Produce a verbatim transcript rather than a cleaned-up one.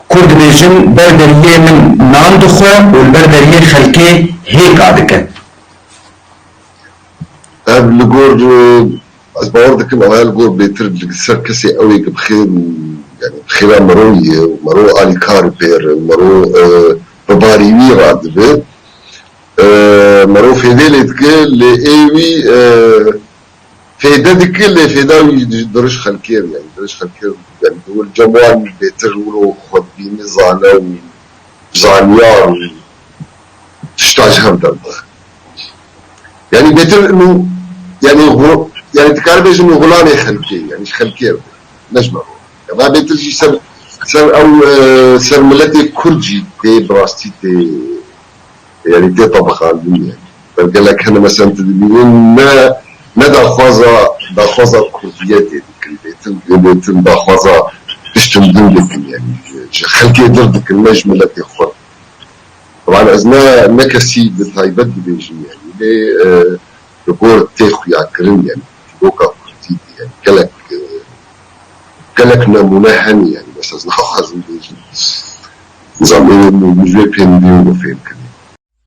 Kurd dibêjin, ber deriyê min nan dixwe û li ber deriyê xelkê hêka dike. Ev li gor, e, ez bawer dikim, ev li gor bêtir li ser kesê ew ê ki bi xêr û, yani bi xêra mero ye û mero alîkar pêr, mero, e, bi barî wî radibe. E, mero fêdê lê dike, lê ê wî, e, fêde dike, lê fêda wî di, diriş xelkê re, yani diriş xelkê re, yani di wir cem wan bêtir wilo xwedbînî zane û zanyar û tişta ji hev derdixe. Yani bêtir û, yani xu-, yani dikare bêjin û xulamê xelkê, yani ji xelkê re, ne ji me re. Ya va bêtir jî ser, ser ew, e, ser miletê Kurd jî tê bi rastî tê, yani tê tabixandin yani. Ber gelek hene mesela tu dibînin ne, ne daxwaza, daxwaza Kurdiyetê dikin, bêtir, bêtir daxwaza tiştin din dikin yani. Ji xelkê dir dikin, ne ji miletê xwe. Taban ez ne, ne kesî bi taybet dibêjim yani. Lê, e, li gor tê xuyakirin yani. Dîroka Kurdî yani. Gelek, e, gelek nemûne hene yani. Mesela ez naxwazim bêjim. Nizam, ê min ji wê pê nî û fêm kirin.